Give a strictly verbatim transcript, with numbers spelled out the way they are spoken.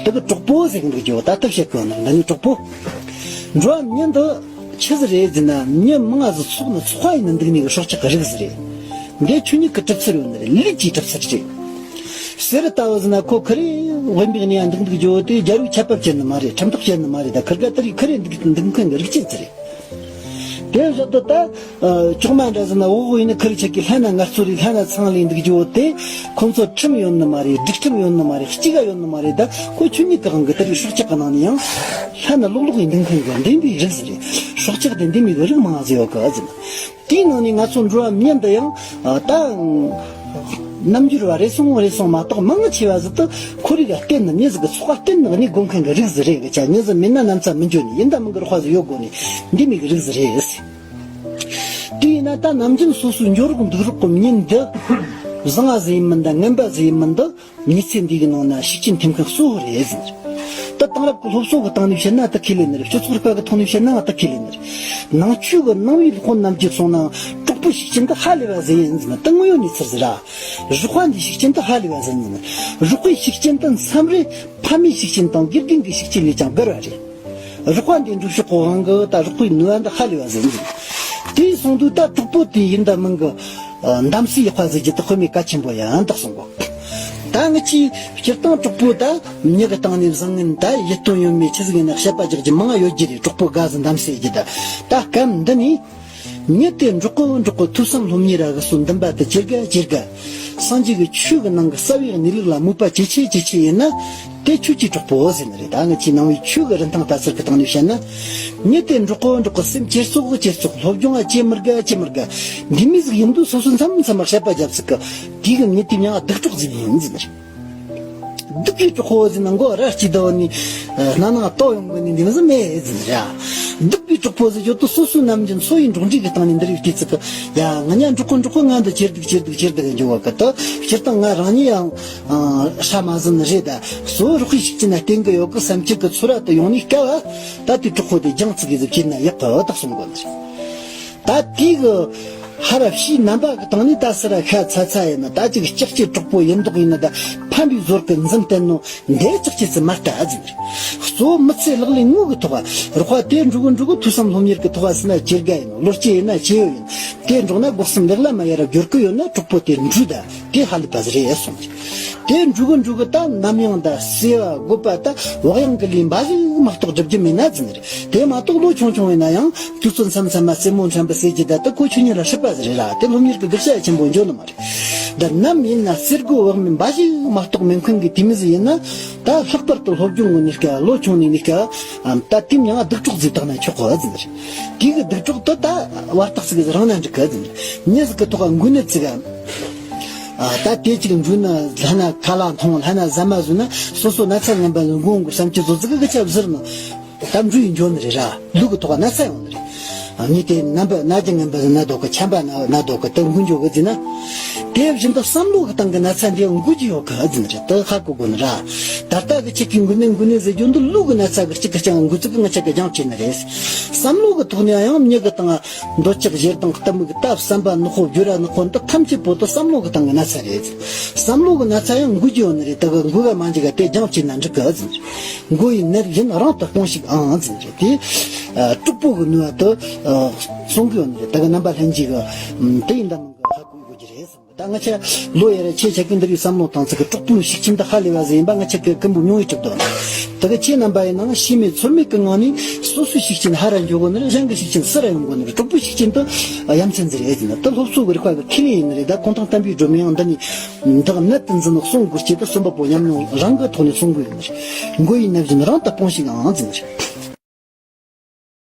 དེ་གི་གྲོགས་པོ་ཟེར་གི་འདུག་ཅོ། ད་ལྟ་བཤད་གི་ཡོད་ན་འདི་ནི་གྲོགས་པོ། འགྲོ་བ་མྱི་འདི་ཆི་ཟིག་རེད་ཟེར་ན། མྱི་མང་ང་ཟིག་ཚོགས་ནི་ཚོགས་པ་ཡིན་ན་འདུག་ནི་གི་སྲོག་ཆགས་གི་རིགས་ཟིག་རེད། འདི་ཆོས་ཉིད་ཀྱི་གྲུབ་ཚུལ་ཡོད་ནི་རེད། ལུས་ཀྱི་གྲུབ་ཚུལ་རེད། གསེར་ལྟ་བུ་ཟེར་ན་ཁོ་ཁི་རེ་དབེན་པའི་གནས་ཡང་འདུག་འདུག་ཅོ། དེ་རྒྱལ་རིགས་ཆད་པ་བཅད་ནི་མ་རེད། ཁྲིམས་ཐག་བཅད་ནི་མ་རེད། ད་ཁིར་ག་དེ་རིགས་ཁི་རེ་འདུག་འདུག་མཁན་གི་རིགས་ཅན་ཟིག་རེད། དེ་བཞག་ཏུ་ད། ཨ། ཅོག་མ་འདྲ་ཟེར་ན་འོག་ཡིན་ན་ཁིར་ཆད་ཀྱི་ལྷ་ན་ངར་ཚོ་རེད། ལྷ་ན་ཚང་ལས་འདུག་ཅོ། དེ་ཁོང་ཚོ་ཁྲིམས་ཡོད་ནི་མ་རེད། སྒྲིག་ཁྲིམས་ཡོད་ནི་མ་རེད། སྤྱི་ག་ཡོད་ནི་མ་རེད། ད་ཁོ་ཆོས་ཉིད་ཀྱི་དབང་གིས་དེ་རིགས་སྲོག་ཆགས་ཀྱི་ནང་ནས་ཡང་ལྷ་ན་ལོག་ལོག་ཡིན་འདུག་མཁན་གི་འདི་འདི་རིགས་ཟིག་རེད། སྲོག་ཆགས་དེ་འདི་མི་གི་རིགས་མང་ཟིག་ཡོད་གི་ཟེར་ན། དེའི་ནང་ནས་ང་ཚོ་འགྲོ་བ་མྱི་འདི་ཡང་ད་རྣལ་འབྱོར་བ་རེ་ཟུང་རེ་ཟུང་མ་གཏོགས་མང་ཆེ་བ་ཟིག་ཏུ་ཁོར་ཡུག་ག་བརྟེན་ནས་མྱི་ཟིག་གི་ཚོགས་པ་བརྟེན་ནས་གནས་དགོས་མཁན་གི་རིགས་ཟིག་རེད་གི། ཆ་མྱི་ཟིག་མིན་ན་ནམ་ཚ་མི་འགྱོ་ནི་ཡིན། ད་མི་གི་རོགས་པ་ཟིག་ཡོད་དགོས་ནི་འདི་མི་གི་རིགས་ཟིག་རེད། དེ་ཡིན་ན་ད་ནམ་རྒྱུན་སོ་སོའི་འགྱོ་རོགས་འདུག་རོགས་གི་མྱི་འདི་བཟང་ང་ཟིག་ཡིན་མིན་ད་ངན་པ་ཟིག་ཡིན་མིན་ད། མྱི་ཚེ་འདི་གི་ནང་ན་ཤུགས་རྐྱེན་ཐེབས་མཁན་གཙོ་བོ་རེད་ཟེར། ད་དེང་རབས་ཀྱི་སློབ་གསོ་གི་སྟེང་ནས་བཤད་ན་ད་ཁས་ལེན་ནི་རེད། སྤྱི་ཚོགས་རིག་པ་གི་ཐོག་ནས་བཤད་ན་ད་ཁས་ལེན་ནི་རེད། ནང་ཆོས་གི་ནང་པའི་སློབ་དཔོན་རྣམས་ཀྱིས་གསུངས་ན་གྲོགས་པོའི་ཤུགས་རྐྱེན་འདི་ཧ་ལས་པ་ཟིག་ཡིན་ཟེར་ན་ད་དངོས་ཡོད་གནས་ཚུལ་ཟིག་ར། རོགས་པ་འདིའི་ཤུགས་རྐྱེན་འདི་ཧ་ལས་པ་ཟིག་ཡིན་ཟེར་ན། རོགས་པའི་ཤུགས་རྐྱེན་འདི་མཚམས་རེ་ཕ་མའི་ཤུགས་རྐྱེན་དང་དགེ་རྒན་གྱི་ཤུགས་རྐྱེན་ལས་ཀྱང་བརྒལ་བ་རེད། རོགས་པ་འདིའི་འགྲུལ་ཕྱོགས་གི་དབང་གིས་ད་རོགས་པའི་ནུས་པ་འདི་ཧ་ལས་པ་ཟིག་ཡིན་ཟེར། དེ་སོང་དུས་ད་གྲོགས་པོ་དེ་ཡིན་ད་མིན་གི་ཨ། གདམ་གསེས་ཡག་པ་ཟིག་གི་དེ་དཔེ་མེད་གལ་ཆེན་པོ་ཡང་དག་གསུང་གོ། ད་ངི་ཆི་སྤྱིར་བཏང་གྲོགས་པོ་ད་མྱི་གི་སྟེང་ནས་བཟང་ངན་ད་ཡིད་རྟོན་ཡོད་མེད་ཆི་ཟིག་ཡིན་ན་བཤད་པ་རྒྱག་རྒྱུ་མང་ང་ཡོད་རྒྱུ་རེད། གྲོགས་པོ་དགའ་ཟིག་གདམ་གསེས་རྒྱུ་ད། ད་སྐབས་འདི་ནས་མྱི་དེ་འགྲོགས་གོ་འགྲོགས་གོ་ཐོས་བསམ་སློབ་གཉེར་ར་གི་སོ་འདུན་པ་དེ་ཇེ་དགའ་ཇེ་དགའ། སངས་རྒྱས་ཀྱི་ཆོས་ཀྱི་ནང་གི་རྩ་བའི་གནས་ལུགས་ལ་མོས་པ་ཇེ་ཆེ་ཇེ་ཆེ་ཡིན་ན། དེ་ཆོས་ཀྱི་གྲོགས་པོ་ཟེར་ནི་རེད། ད་ང་ཆི་ནང་པའི་ཆོས་ཀྱི་རིན་ཐང་ལྟ་ཚུལ་གྱི་སྟེང་ནས་བཤད་ན། མྱི་དེ་འགྲོགས་གོ་འགྲོགས་གོ་སེམས་ཅེར་ཙོག་ཅེར་ཙོག་སློབ་སྦྱོང་ང་ཅི་མི་དགའ་ཅི་མི་དགའ། འདི་མི་ཟིག་ཡིན་དུས་སོ་སོ་མཚམས་མཚམས་མ་བཤད་པ་རྒྱབ་ཟིག་གི། དེ་གི་མྱི་དེ་མྱིང་ང་སྡིག་གྲོགས་ཟེར་ནི་ཡིན་ཟེར་ནི་རེད། སྡིག་གི་གྲོགས་པོ་ཟེར་ན་མགོ་ར་སྐྱིད་དོ་ནི། སྣ་ནང་ལྟོ་ཡོང་གི་ནི་འདི་མི་ཟིག་མེད་ཟེར་ནི་རེད། སྡིག་གི་གྲོགས་པོ་ཟེར་ཡོད་དུས་སོ་སོའི་ནམ་རྒྱུན་འཚོ་བའི་འགྲོ་འགྲིག་གི་སྟེང་ནས་འདི་རིགས་སྐྱིད་ཚིག་གི། ཡ་ང་ཉ་འགྲོགས་གོ་འགྲོགས་གོ་ང་འདི་ཅེར་སྡིག་ཅེར་སྡིག་ཅེར་སྡིག་འགྱོ་བ་གི་ད་སྤྱིར་བཏང་ང་རང་ཉིད་ཡང་། ཨ། ཧྲ་མ་ཟིན་རེད་ད། གཙོ་བོ་རོགས་པའི་ཤུགས་རྐྱེན་ན་བརྟེན་གི་ཡོད་གི་བསམ་འཆར་གི་ཚོར་བ་དེ་ཡོང་ནས་སྐབས་ད་དེ་གྲོགས་པོ་དེ་སྦྱང་ཚིག་གི་ཟིག་བྱེད་ན་ཡག་གི་ད་གསུང་གོ་ནི། ད་དེ་གི་ཧ་ར་ཕྱིའི་རྣམ་པ་གི་སྟེང་ནས་ད་སི་ར་ཤ་ཚ་ཚ་ཡིན་ན། ད་ཅིག་ལྕགས་ཀྱི་གྲོགས་པོ་ཡིན་མདོག་ཡིན་ན། ད་ཕན་པའི་ཟོར་གི་འཛིན་བསྟན་ནོ་འདི་ལྕགས་ཀྱི་ཚི་མ་ལྟ་ཟིན་རེད། གཙོ་བོ་མི་ཚེ་ལག་ལེན་དངོས་ཀྱི་ཐོག་རོགས་པ་དེ་འགྲོ་གི་འགྲོ་གི་ཐོས་བསམ་སློབ་གཉེར་གི་ཐོག་ཟིན་ན་ཇེ་དགའ་ཡིན་ནོ། བློ་སྐྱེད་ཡིན་ན་ཇེ་ཡོད་ཡིན། དེ་འགྲོགས་ན་སྒོ་གསུམ་ལེགས་ལ་མ་ཡ་ར་འགྱུར་གི་ཡོད་ན་གྲོགས་པོ་དེ་འགྲུལ་ད། དེ་ཧ་ལས་པ་ཟིག་རེད་གསུངས། དེ་འགྲོ་གི་འགྲོ་གི་ད་ནམ་ཡང་ད་བརྩེ་བ་དགོད་པ་ད་བག་ཡངས་ཀྱི་ལས་འབའ་ཞིག་མ་གཏོགས་སྒྲུབ་རྒྱུ་མེད་ན་ཟིན་རེད། དེ་མ་གཏོགས་ལོ་ཆུང་ཆུང་ཡིན་ན་ཡང་དུས་ཚོད་མཚམས་མཚམས་མ་རྩེད་མོ་འཁྲབ་པ་ཟེར་གྱི་ད་ད་ཁོ་ཆོས་ཉིད་ལ་སྲིད་པ་ཟིག་རེད་ར། དེ་སློབ་གཉེར་གྱི་གདུལ་བྱ་ཡ་ཆེན་པོ་འཇོག་ནི་མ་རེད། ད་ནམ་ཡིན་ན་རྩེད་དགོད་བག་མེད་འབའ་ཞིག་མ་གཏོགས་མེད་མཁན་གྱི་དེ་མི་ཟིག་ཡིན་ན། ད་ལྷག་པར་དུ་སློབ་སྦྱོང་གི་གནས་སྐབས་ལོ་ཆུང་ནས་གནས་སྐབས་ད་དེ་མྱང་སྡིག་གྲོགས་ཟིག་བཏགས་ན་ཆོག་གི་ཟིན་རེད། དེ་གི་སྡིག་གྲོགས་དེ་ད་བར་ཐག་ཟིག་རིང་ན་འགྲིག་གི་ཟིན་རེད། མྱི་ཟིག་གི་ཐོག་འགོས་ནད་ཟིག་ཨ། ད་དེ་གཅིག་འགྲོས་ན་ལྷ་ན་ཁ་ལག་འཐུང་། ལྷ་ན་ཟ་མ་ཟོས་ན་སོ་སོ་ན་ཚ་ངན་པ་ལ་འགོ་འགོ་བསམ་གྱི་བཟོ་ཙི་གི་གི་ཆ་བཟིར་ན། ད་འགྲོས་ཡིན་འགྱོ་ནི་རེད་ར། ལུག་གི་ཐོག་ན་ཚ་ཡོང་ནི་རེད། ཨ། ངས་དེ་རྣམ་པ་ན་རྒྱུ་ངན་པ་ཟིག་ན་དོག་གི། ཆམ་པ་ན་ན་དོག་གི་དེ་འགོས་འགྱོ་གི་ཟིན་ན། དེ་བཞིན་དུ་བསམ་བློ་གི་སྟེང་གི་ན་ཚ་འདི་འགོས་ཀྱི་ཡོད་གི་ཟིན་རེད། དེ་ཧ་གོ་དགོས་ནི་ར། ད་ལྟ་གི་ཁྱེད་ཀྱི་འགོས་ནད་འགོས་ནད་ཟེར་རྒྱུ་འདི་ལུག་གི་ན་ཚ་གི་གཅིག་གི་ཅང་འགོས་ཙི་གི་ང་ཆ་གི་སྦྱང་བྱེད་ནི་རེད། བསམ་བློ་གི་ཐོག་ནས་ཡང་མྱི་གི་སྟེང་འདོད་ཆགས་ཞེ་སྡང་གཏི་མུག་ད་བསམ་པ་ནག་པོ་སྦྱོར་བ་ནག་པོ་འདི་ཐམས་ཅད་པོ་དེ་བསམ་བློ་གི་སྟེང་གི་ན་ཚ་རེད། བསམ་བློ་གི་ན་ཚ་ཡང་འགོས་ཀྱི་ཡོད་ནི་རེད། དེ་གི་འགོས་པ་མ་འཇིག་ག་དེ་སྦྱང་བྱེད་ན་འགྲིག་གི་ཟིན་རེད། འགོས་ཡིན་ནད་ཡིན་རང་དུ་སྤོང་ཞིག་ཨང་ཟིན་རེད། དེ་གྲོགས་པོ་གི་ནུས་པ་དེ་སྲུང་གི་ཡོད་ནི་རེད། དེ་གི་རྣམ་པ་ལྷན་རྒྱས་གི་དེ་ཡིན་ད་མིན་གི་ཧ་གོ་དགོས་ཀྱི་རེད་ཟིན། ད་ང་ཆ་ལོ་ཡར་ཆེ་ཆ་གི་འདི་རིགས་བསམ་བློ་བཏང་ཚིག་གི་གྲོགས་པོའི་ཤུགས་རྐྱེན་འདི་ཧ་ལས་པ་ཟིག་ཡིན་པ་ང་ཆ་གི་ཀུན་པོ་མྱོང་ཡོད་ཀྱི་འདུག་དེ་གི་ཁྱེད་རྣམ་པ་ཡིན་ནའང་ཤེས་མེད་ཚོར་མེད་ཀྱི་ངང་ནས་སོ་སོའི་ཤུགས་རྐྱེན་ཧ་ར་འཇོག་གོ་ནི་རེད། གཞན་གྱི་ཤུགས་རྐྱེན་སུ་ར་ཡོང་གོ་ནི་རེད། གྲོགས་པོའི་ཤུགས་རྐྱེན་དེ་ཡ་མཚན་ཟིག་རེད་ཟེར་ན། དེ་སློབ་གསོ་གི་རིག་པ་གི་ཁས་ལེན་ཡིན་ནི་རེད། ད་གུང་ཐང་བསྟན་པའི་སྒྲོན་མེ་ཡང་འདི་ནས་འདི་གནད་དུ་འཛིན་ནོ་གསུང་དགོས་ཀྱི། དེ་གསུམ་པ་པོ་ཉམས་མྱོང་རང་གི་ཐོག་ནས་གསུང་དགོས་ཡིན་ནི་རེད། འགོས་ཡིན་ནད་བཞིན་རང་དུ་སྤོང་ཞིག་ཨང་ཟིན་ནི་རེད།